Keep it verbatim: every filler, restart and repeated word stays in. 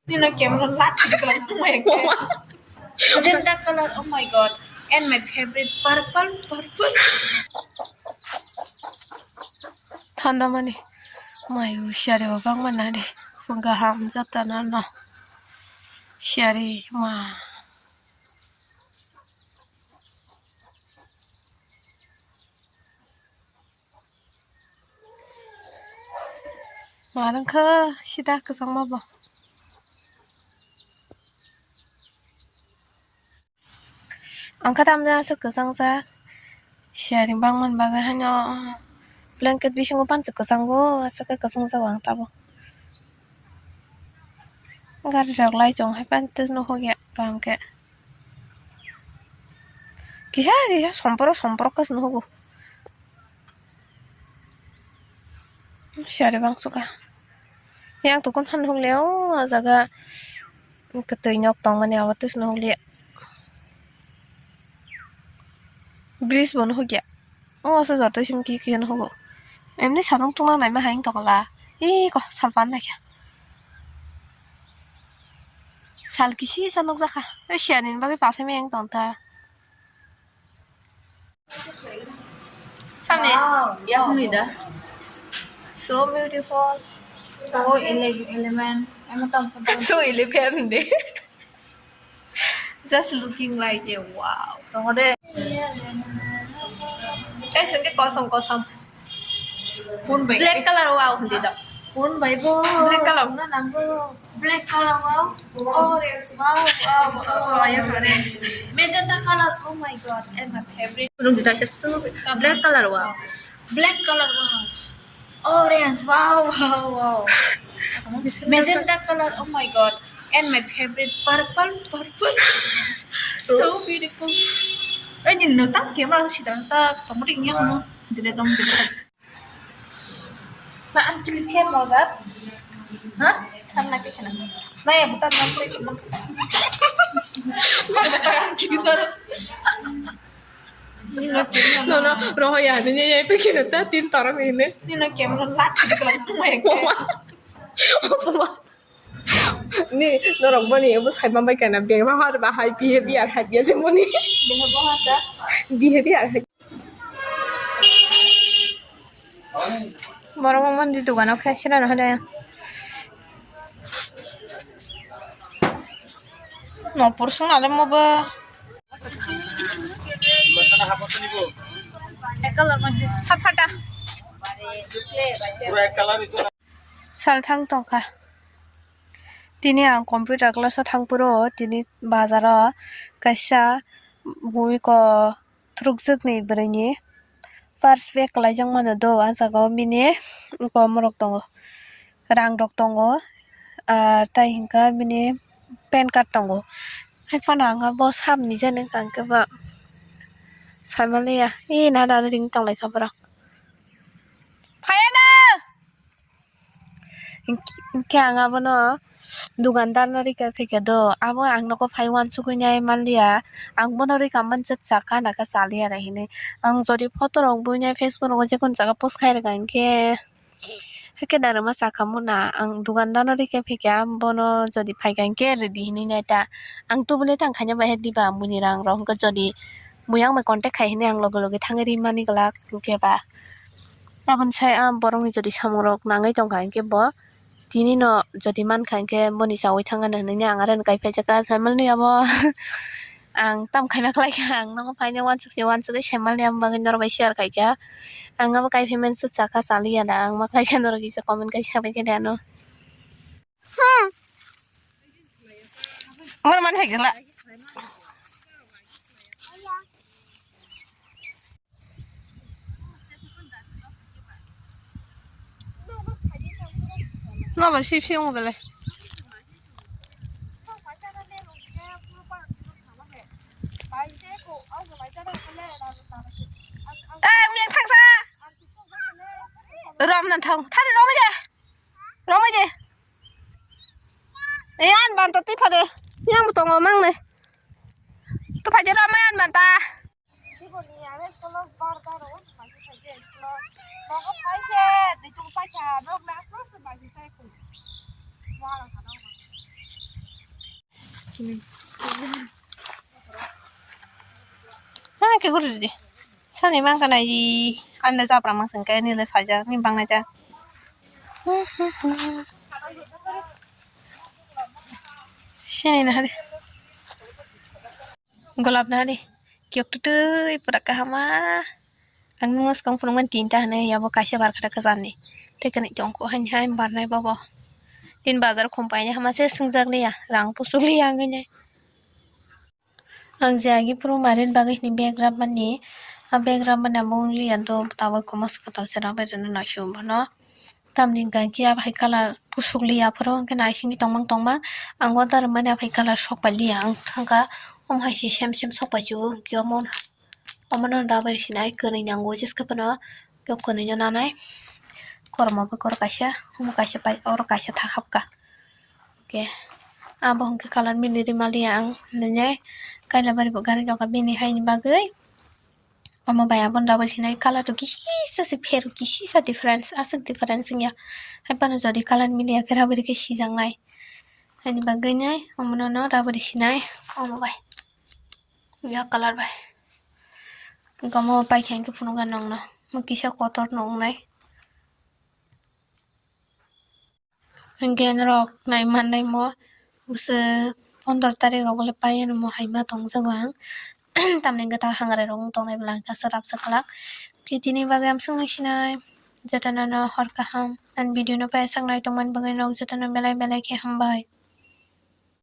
Nino camera light. Oh my God. Magenta color, oh my God. And my favorite, purple, purple. Thanda mani. Mai u siyari bo bangma nani. Phunga ham jatana no. Siyari ma. Marang kha sida kwchangma bo. Ang kha tamni aswk kwchangjak. Siyari bangmani bagwi haino blanket bisingo panchi kwchango aswk khe kwchangjago ang tabuk. Gari rok lai chong hai panchi nukhukya kaham khe. Kisa kisa somporok somporok khe se nuhugo. Siyari bang suka. Yang tukun han huk le o, ah jaga kwtwi nok tong mani abo twi se nuhuk le. Bridge bo nuhuk ya. O asa jor twi simi kiki nuhugo. Emni sanung tungna naima hai wng tongla. Ih ko sal pan naikha. Sal kisi sa nukjakha. Siyani bagwi pasai meng tong ta. Samni. Wow, yakni da. So beautiful. So ele-, elegant. Emo tong sa. So elegant de. Just looking like a wow. Tongo de. Eh, sengke kosom kosom. Black color wow hindi da. Black color. Black color, wow. Orange, wow, wow, wow, wow, yes, orange. Magenta color, oh my God, and my favorite. Black color, wow. Black color, wow. Orange, wow, wow, wow. Magenta color, oh my God, and my favorite, purple, purple. So beautiful. Eh, nino tang camera si tang sa, tong ring yang no. Dire tong dire. Ma, ang kili khe mojak. Ha? Samna khe khena. Naya buta nam khe khena. Ma, buta ang kili taras. No, no, roho ya, ni ya pe khena ta tin torong ini. Nino camera lat khe khena. Opoma. Opoma. Ni norok boni ebo saima bai kana bebhar bahai behavior hai biya je moni. Behavior hai. Borok mandi dogano khe sira no hade. No porsong ale mo ba. Phata. Sal thang tongkha. Tini ang computer class o thang phuru tini bazar o kaisa bumiko thwrwkjwk ni bwrwi ni purse bag kwlaijak mano do, ah jaga o bini komorok tongo, rang rok tongo, ah, tai hwnkha bini pan card tongo. Hai phano ang bo sab ni jani wngkha hwnkhe ba sai manliya, ee nana ring tong lai kha borok. Phaiya na! Hwnkhe ang abono dukandar no rika phaikha do, abo ang nogo phai uansugui nai manliya, ang bono rika manjak chakha naka chaliya da hinui. Ang jodi photo rok buinai Facebook rogo jekun jaga post khai rwkha hinkhe, haikhe da rwma chakha muna, ang dukandar no rika phaikha, bono jodi phaikha hinkhe rwdi hinui nai ta. Ang tubuli tang khaina bai diba buini rang rok hinkhe jodi buyang bai contact khai hinui ang loge loge thangwi rimani glak hinkhe ba. Aboni sai a borokni jodi samungrok nangwi tongkha hinkhe bo tinino jodi mankha hinkhe boni chaui thangano hinui ang aroni kai phaijakha saimanliya bo ang tam khaima khlaikha ang nogo phaina uansukse uansugwi saimanliya aboni bagwi norok bai share khaikha ang abo kai phaimanse chakha chaliya da ang ma khlaikha norok kisa comment kaisa bai khe de ano. Hmm. Mor man hai gala. No ba sip sip mo bele. Eh, miyang thangsa. Rom nan thang. Thari rom aja. Romai de. Ei, an ban ta twi phade. Yang bo tongo mang ne. To phai de romai an ban ta. Bigoni are kolo bar bar o, mai phai de kolo. Nogo phai se, de tu phai cha, no ma ko se mai phai ko. Wala ka no. Mana ke guri di. Sani mangkana i anda japra mangsing ke nile saja ni bangna ja. Sini na hari. Golap na hari. Kiyok tutui pura kahama. Ang nung skang phunukmani tinta hinwi yabo kaisa bar kha khe kwcharni. Tei kwrwi tongkho haini hai barnai bobo. Tin bazar khum paina hama se swngjak liya, rang pusuk liya wngwi nai. Ang je agi phuru marit bagwi hini bag rwmani, a bag rwmani abo wng liya do tabuk kwmasa kwtal se rwbai rwna naisio bono. Tamni hwnkhe abo hai colour pusuk liya aphuru hwnkhe naisingwi tongmang tongmang. Ang order rwmani abo hai colour sokpai liya wng thangkha, omo hai se same same sokpai se o hwnkhe omo. Omono double sinai, kwnwi nango, jeska phano kwnwi no nanai. Kormo bo kor kaisa, omo kaisa pai, oro kaisa thang hapkha. Hwnkhe abo hwnkhe colour mili ri maliya ang hinwi kailabari bo gari nokha bini haini bagwi. Omo bai abo double sinai, colour to kisa se pheru, kisa difference, aswk difference wngya. Hai phano jodi colour miliya khe double khe sijaknai. Haini bagwi nai omono no double sinai omo bai. Yellow colour bai. Gomo pai khe hwnkhe phunukgwi nongno. Mo kisa kotor no wngnai. Hwnkhe norok nai mannai mo bwswk pondro tarik rogo le pai ano mo hai ma tongjago ang. Tamni gwdal hangrai rok wng tongnai bwla hwnkhe aswk rapsa kwlak. Khe tini bagwi amswk nai sinai. Jotono no hor kaham. Ani video no paithak nai tongmani bagwi nok jotono belai belai khe hambai.